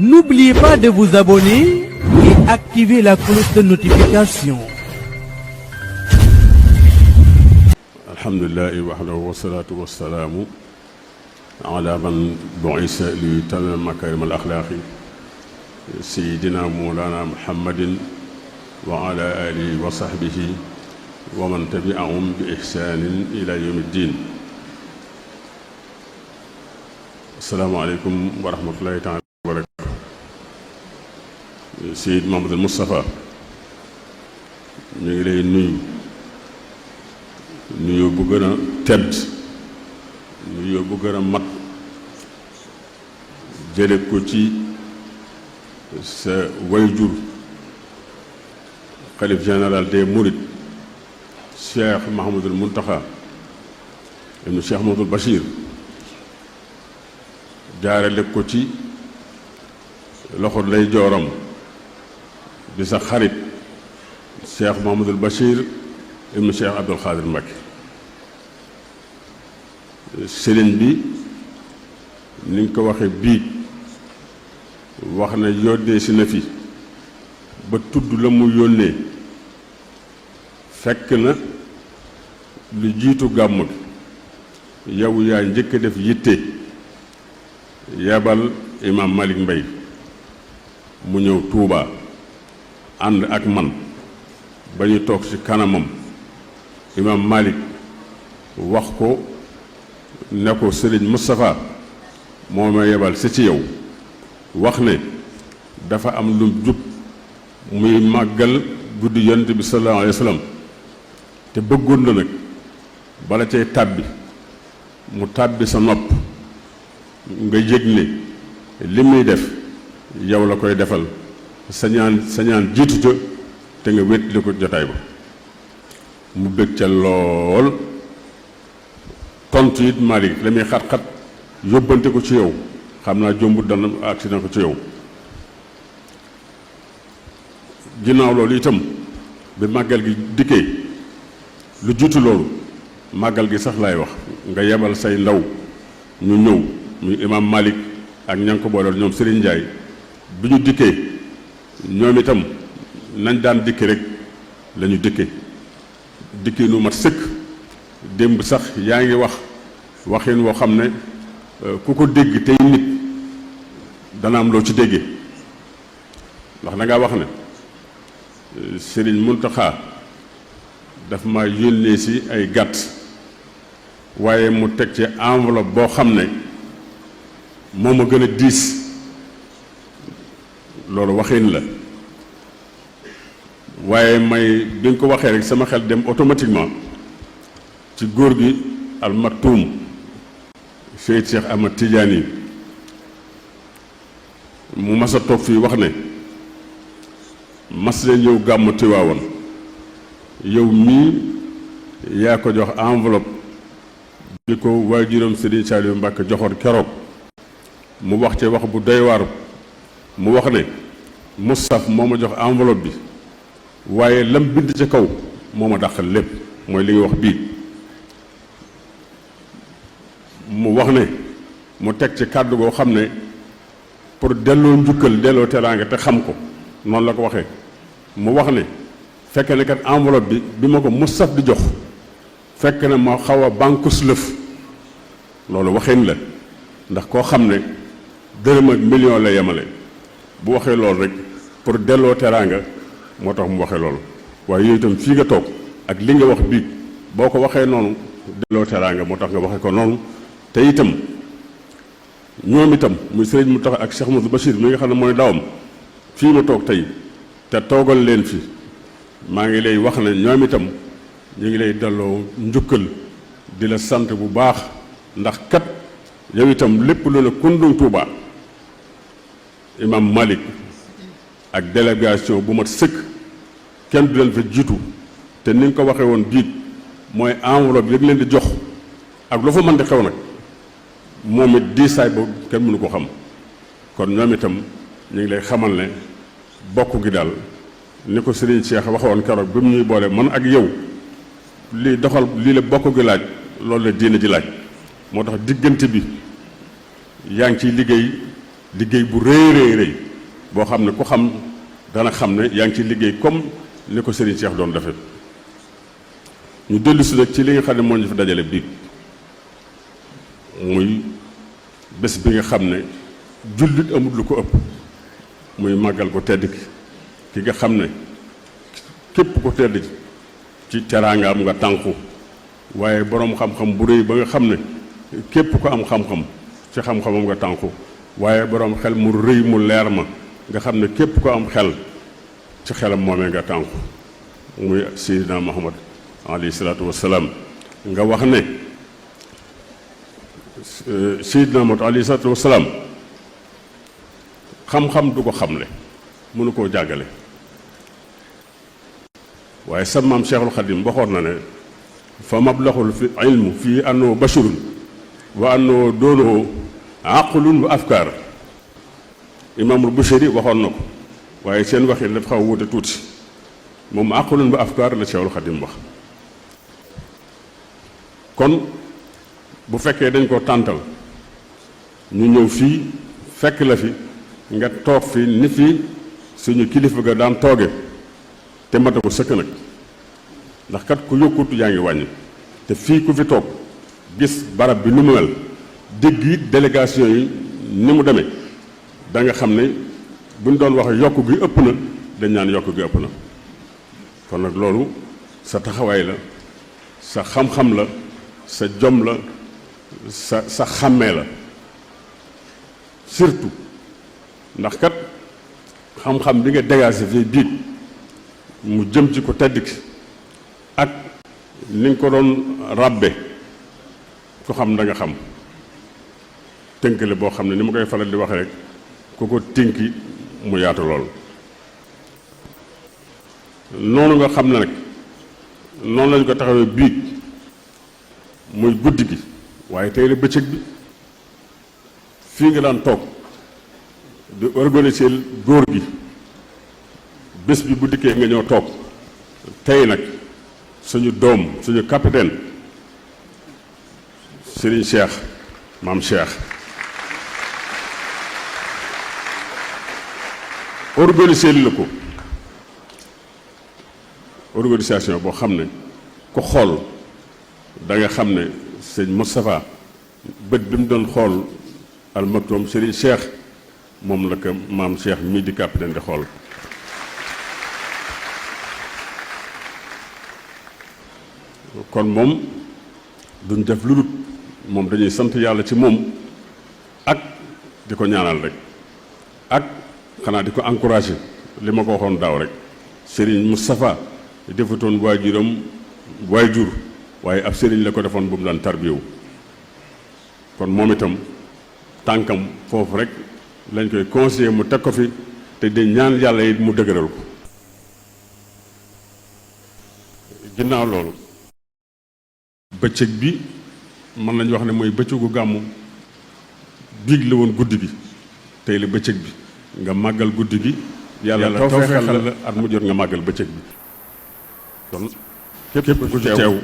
N'oubliez pas de vous abonner et activer la cloche de notification. Alhamdulillahi wahdahu wassalatu wassalamu ala man bu'isa li tamam makarim al akhlaqi sayyidina mawlana Muhammadin wa ala alihi wa sahbihi wa man tabi'ahum bi ihsanin ila yawmiddin. Assalamu alaykum wa rahmatullahi ta'ala wa barakatuh. Sayyid Mouhamadul Moustapha ñu ngi lay nuyu bu gën a tedd, nuyu bu gën a mat, jële ko ci sa wayjur xalif général des Mourides Cheikh Mouhamadul Mountakha ibnu Cheikh Mouhamadul Bachir, jaarale ko ci loxo lay jooram di sa xarit Cheikh Mouhamadul Bachir ibnu Cheikh Abdoul Khadir Mbacké. Sëriñ bi ni nga ko waxee biig wax na yónnee si na fi ba tudd la mu yónnee fekk na lu jiitu gàmmu yow yaa njëkk def yitte yabal Imam Malick Mbaye mu ñëw Tuubaa ànd ak man ba ñu toog ci kanamam. Imam Malick wax ko ne ko Sëriñ Moustapha moo ma yebal si ci yow wax ne dafa am lu jub muy màggal guddi yonent bi sallallahu alayhi wa sallam te bëggoon na nag bala cay tàbbi mu tàbbi sa nopp nga yëg ne li muy def yow la koy defal sañaan jiitu ca te nga wétli ko jotaay ba. mu bëgg ca lool tontu it Malick la muy xat-xat yóbbante ko ci yow xam naa jombut dana agsi na ko ci yow. ginnaaw loolu itam bi màggal gi dikkee lu jiitu loolu màggal gi sax laay wax nga yebal say ndaw ñu ñëw muy Imam Malick ak ña nga ko booleel ñoom Serigne Ndiaye bi ñu dikkee ñoom itam nañ daan dikke rek la ñu dikkee. dikki nu mat sëkk démb sax yaa ngi wax waxin woo xam ne ku ko dégg tey nit dana am loo ci déggee ndax da ngaa wax ne Sëriñ Muntaxa daf ma yónnee si ay gàtt waaye mu teg ci enveloppe boo xam ne moo ma gën a diis loolu waxin la. waaye bi nga ko waxee rek sama xel dem automatiquement ci góor gi al maktuum Seyd Cheikh Ahmad Tidiane mu mas a toog fii wax ne mas leen ñëw gàmmu Tiwaawan yow mii yaa ko jox enveloppe bi ko waajuram Serigne Saliou Mbacké joxoon keroog mu wax ci wax bu doy waar mu wax ne Moustapha moo ma jox enveloppe bi waaye lam bind ca kaw moo ma dàqal lépp mooy li nga wax bii mu wax ne mu teg ci kàddu goo xam ne pour delloo njukkal delloo teraanga te xam ko noonu la ko waxee mu wax ne fekk ne kat enveloppe bi ma ko Moustapha di jox fekk na ma xaw a bankus lëf loolu waxin la ndax koo xam ne dërëm ak million la yemale bu waxee loolu rek pour delloo teraanga moo tax mu waxee loolu waaye yooyu itam fii nga toog ak li nga wax biig boo ko waxee noonu delloo teraanga moo tax nga waxee ko noonu te itam ñoom itam muy Sëriñ Mountakha ak Cheikh Mouhamadou Bachir mi nga xam ne mooy dawam fii ma toog tey te toogal leen fi maa ngi lay wax ne ñoom itam ñu ngi lay delloo njukkal di la sant bu baax ndax kat yow itam lépp lu ne kundum Tuubaa Imam Malick ak délégation bu mat sëkk kenn du leen fa jiitu te ni nga ko waxee woon biig mooy enveloppe yëg leen di jox ak lu fa mën di xew nag moom it diisaay boobu kenn mënu ko xam kon ñoom itam ñu ngi lay xamal ne bokk gi daal ni ko Serigne Cheikh waxoon keroog bi mu ñuy boole man ak yow lii doxal lii la bokk gi laaj loolu la diine ji laaj moo tax diggante bi yaa ngi ciy liggéey liggéey bu rëy boo xam ne ku xam dana xam ne yaa ngi ci liggéey comme ni ko Serigne Cheikh doon defee. ñu dellu si nag ci li nga xam ne moo ñu fi dajale biig muy bés bi nga xam ne jullit amul lu ko ëpp muy màggal ko tedd ki nga xam ne képp ko tedd ci teraangaam nga tànku waaye boroom xam-xam bu rëy ba nga xam ne képp ko am xam-xam ci xam-xamam nga tànku waaye boroom xel mu rëy mu leer ma nga xam ne képp ko am xel ci xelam moomee nga tànku muy Seydina Muhammad alayhi salaatu wassalaam nga wax ne Seydina Muhammad alayhi salaatu wassalaam xam-xam du ko xamle mënu koo jàggale waaye sa maam Cheikhul Khadim waxoon na ne fa mablaxul fi ilmu fii annahu bashirun wa annahu doonuhu aqlun wa afkaar imaamul Bushiri waxoon na ko waaye seen waxin dafa xaw a wuute tuuti moom aqlun wa afkaar la Cheikhul Khadim wax. kon bu fekkee dañ ko tàntal ñu ñëw fii fekk la fi nga toog fi ni fi suñu kilifa ga daan tooge te mata ko sëkk nag ndax kat ku yokkut yaa ngi wàññi te fii ku fi toog gis barab bi ni mu mel dégg it délégation yi ni mu demee da nga xam ne buñ doon wax yokk gi ëpp na dañ naan yokk gi ëpp na kon nag loolu sa taxawaay la sa xam-xam la sa jom la sa xàmmee la surtout ndax kat xam-xam bi nga dégagé fii biig mu jëm ci ko tedd ki ak ni nga ko doon ràbbe ko xam da nga xam tënkale boo xam ne ni ma koy faral di waxe rek ku ko tënki mu yaatu lool noonu nga xam ne nag noonu lañ ko taxawee biig muy guddi gi waaye tey la bëccëg bi fii nga daan toog di organiser góor gi bés bi bu dikkee nga ñëw toog tey nag suñu doom suñu capitaine Serigne Cheikh maam Cheikh organiser la ko organisation boo xam ne ku xool da nga xam ne sëñ Moustapha bët bi mu doon xool Al Maktoum Serigne Cheikh moom la ko maam Cheikh mii di capitaine di xool kon moom duñ def lu dul moom dañuy sant yàlla ci moom ak di ko ñaanal rek ak xanaa di ko encouragé li ma ko waxoon daaw rek Serigne Moustapha defatoon waajur waaye ab sëriñ la ko defoon bu mu daan tarbiyewu kon moom itam tànkam foofu rek lañ koy conseillé mu teg ko fi te di ñaan yàlla it mu dëgëral ko ginnaaw loolu bëccëg bi mën nañu wax ne mooy bëccëgu gàmmu biig la woon guddi gi tey la bëccëg bi nga màggal guddi gi yàlla tawfeexal la at mu jot nga màggal bëccëg bi kon képp ku ci teew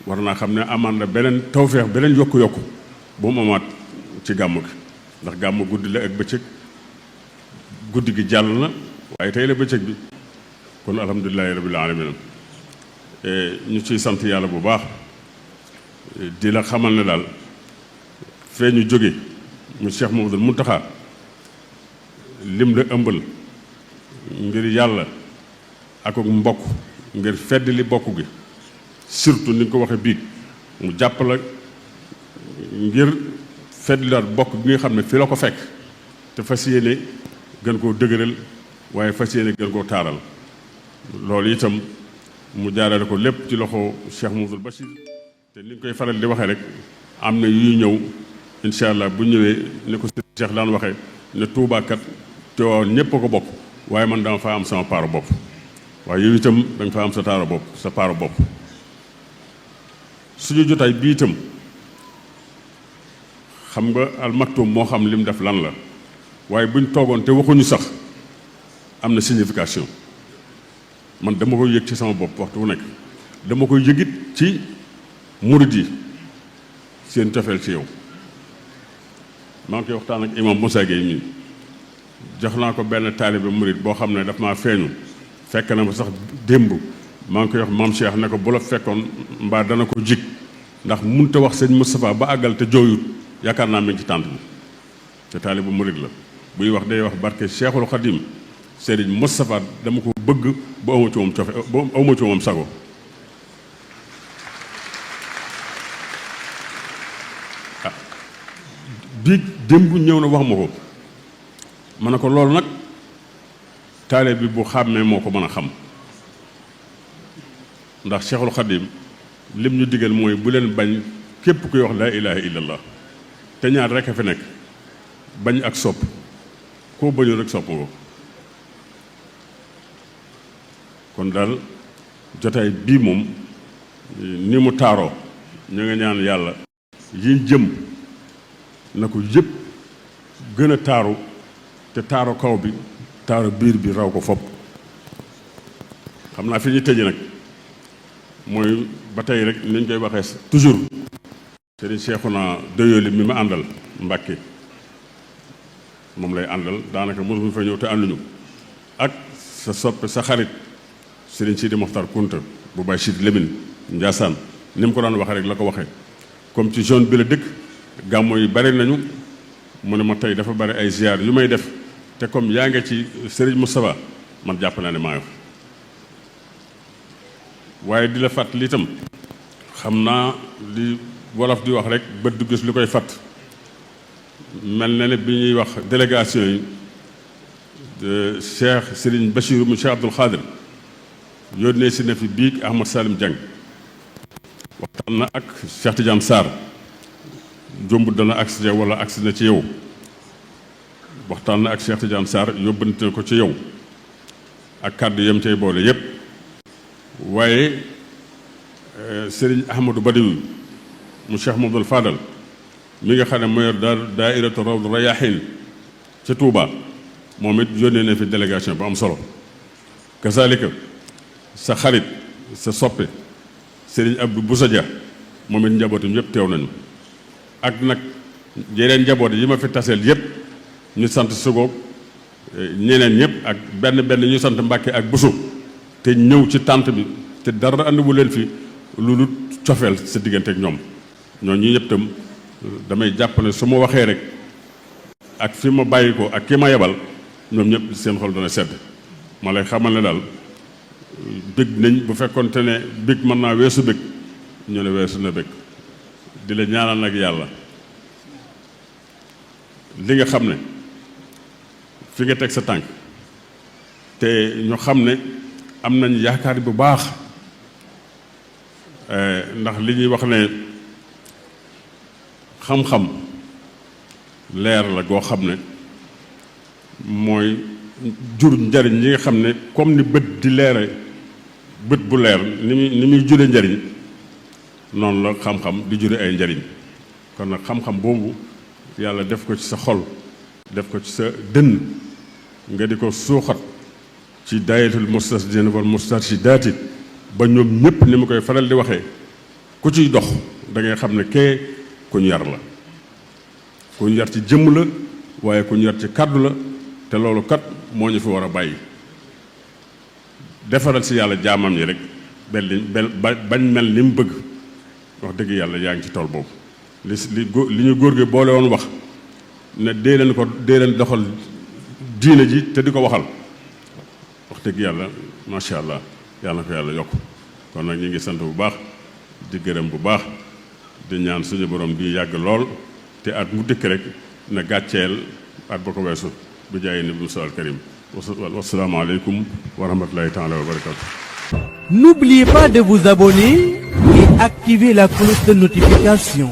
war naa xam ne amaan na beneen tawfeex beneen yokku-yokku bu mu amaat ci gàmm gi ndax gàmm guddi la ak bëccëg guddi gi jàll na waaye tey la bëccëg bi kon alhamdulilahi rabbil alamin ñu ciy sant yàlla bu baax di la xamal ne daal fee ñu jóge mu Cheikh Mouhamadoul Mountakha lim la ëmbal ngir yàlla ak mbokk ngir fedd li bokk gi surtout ni nga ko waxee biig mu jàpp la ngir fedd li daal bokk gi nga xam ne fi la ko fekk te fas yéene gën koo dëgëral waaye fas yéene gën koo taaral loolu itam mu jaarale ko lépp ci loxo Cheikh Mouhamadoul Bachir te ni nga koy faral di waxee rek am na yuy ñëw incha allah bu ñëwee ni ko Cheikh daan waxee ne Touba kat Tiwaawan ñëpp a ko bokk waaye man dama fa am sama paaru bopp waaye yow itam da nga fa am sa taaru bopp sa paaru bopp suñu jotaay bii itam xam nga Al Maktoum moo xam li mu def lan la waaye buñ toogoon te waxuñu sax am na signification man dama koy yëg ci sama bopp waxtu wu nekk dama koy yëgit ci murid yi seen cofeel ci yow maa ngi koy waxtaan ak imam Moussa Gueye mii jox naa ko benn taalibe murit boo xam ne daf maa feeñu fekk na ma sax démb maa ngi koy wax maam Cheikh ne ko bu la fekkoon mbaa dana ko jig ndax munta wax sëñ Moustapha ba àggal te jooyut yaakaar naa mi ngi ci tànt bi te taalibe murit la buy wax day wax barke Cheikhul Khadim Serigne Moustapha dama ko bëgg ba awma ci moom cofe ba awma ci moom sago bii démb ñëw na wax ma ko ma ne ko loolu nag taalibe bi bu xàmmee moo ko mën a xam ndax Cheikhul Khadim lim ñu digal mooy bu leen bañ képp kuy wax laa ilaha illallah te ñaar rek a fi nekk bañ ak sopp koo bañu rek sopp ko kon daal jotaay bii moom ni mu taaroo ñu nga ñaan yàlla yiñ jëm na ko yëpp gën a taaru te taaru kaw bi taaru biir bi raw ko fopp xam naa fi ñuy tëje nag mooy ba tey rek ni ñu koy waxee toujours Serigne Cheikhouna Doyoly mi ma àndal Mbàkke moom lay àndal daanaka mënuñu fa ñëw te ànduñu ak sa soppe sa xarit Serigne Sidi Mokhtar Kounta bu Baye Sidi Lamine Ndiassane ni mu ko daan waxee rek la ko waxee comme ci zone bi la dëkk gàmmo yi bari nañu mu ne ma tey dafa bari ay ziar yu may def te comme yaa ngi ci Serigne Moustapha man jàpp naa ne maa ngi waaye di la fàttali itam xam naa li wolof di wax rek bët du gis li koy fàtt mel na ne bi ñuy wax délégation yi Cheikh Serigne Bachir mu Cheikh Abdoul Khadir yónnee si na fi biig Ahmad Salim Dieng waxtaan na ak Cheikh Tidiane Sarr jomb dana agsi wala agsi na ci yow waxtaan na ak Cheikh Tidiane Sarr yóbbante na ko ci yow ak kàddu yam cay boole yépp waaye Serigne Ahmadou Badawi mu Cheikh Mamadou Fadal mi nga xam ne mooy daairatu Rawdu Rayaahin ca Touba moom it yónnee na fi délégation bu am solo kazalika sa xarit sa soppe Serigne Abdou Boussa Dia moom it njabootam yépp teew nañu ak nag yeneen njaboot yi ma fi taseel yépp ñu sant Sugoog ñeneen ñëpp ak benn ñu sant Mbàkke ak Buso te ñëw ci tànt bi te dara andiwu leen fi lu lu cofeel sa diggante ak ñoom ñooñu ñëpp tam damay jàpp ne su ma waxee rek ak fi ma bàyyi ko ak ki ma yebal ñoom ñëpp seen xol dana sedd ma lay xamal ne daal bëgg nañ bu fekkonte ne bëgg mën naa weesu bëgg ñu ne weesu na bëgg di la ñaanal nag yàlla li nga xam ne fi nga teg sa tànk te ñu xam ne am nañ yaakaar bu baax ndax li ñuy wax ne xam-xam leer la goo xam ne mooy jur njariñ yi nga xam ne comme ni bët di leere bët bu leer ni muy jure njariñ noonu la xam-xam di jure ay njariñ kon nag xam-xam boobu yàlla def ko ci sa xol def ko ci sa dënn nga di ko suuxat ci daayatul mustarshidina wal mustarshidaati ba ñoom ñëpp ni ma koy faral di waxee ku ciy dox da ngay xam ne kee ku ñu yar la ku ñu yar ci jëmm la waaye ku ñu yar ci kàddu la te loolu kat moo ñu fi war a bàyyi defaral si yàlla jaamam ñi rek bañ mel ni mu bëgg wax dëgg yàlla yaa ngi ci tool boobu li ñu góor gi boole woon wax ne dee leen doxal diine ji te di ko waxal wax dëgg yàlla macha allah yàlla na ko yàlla yokk kon nag ñu ngi sant bu baax di gërëm bu baax di ñaan suñu borom bi yàgg lool te at mu dëkk rek na gàcceel at ba ko weesu bu jaayee ni bu sal karim wassalaamu aleykum wa rahmatullahi taala wa barakatu. N'oubliez pas de vous abonner et activer la cloche de notification.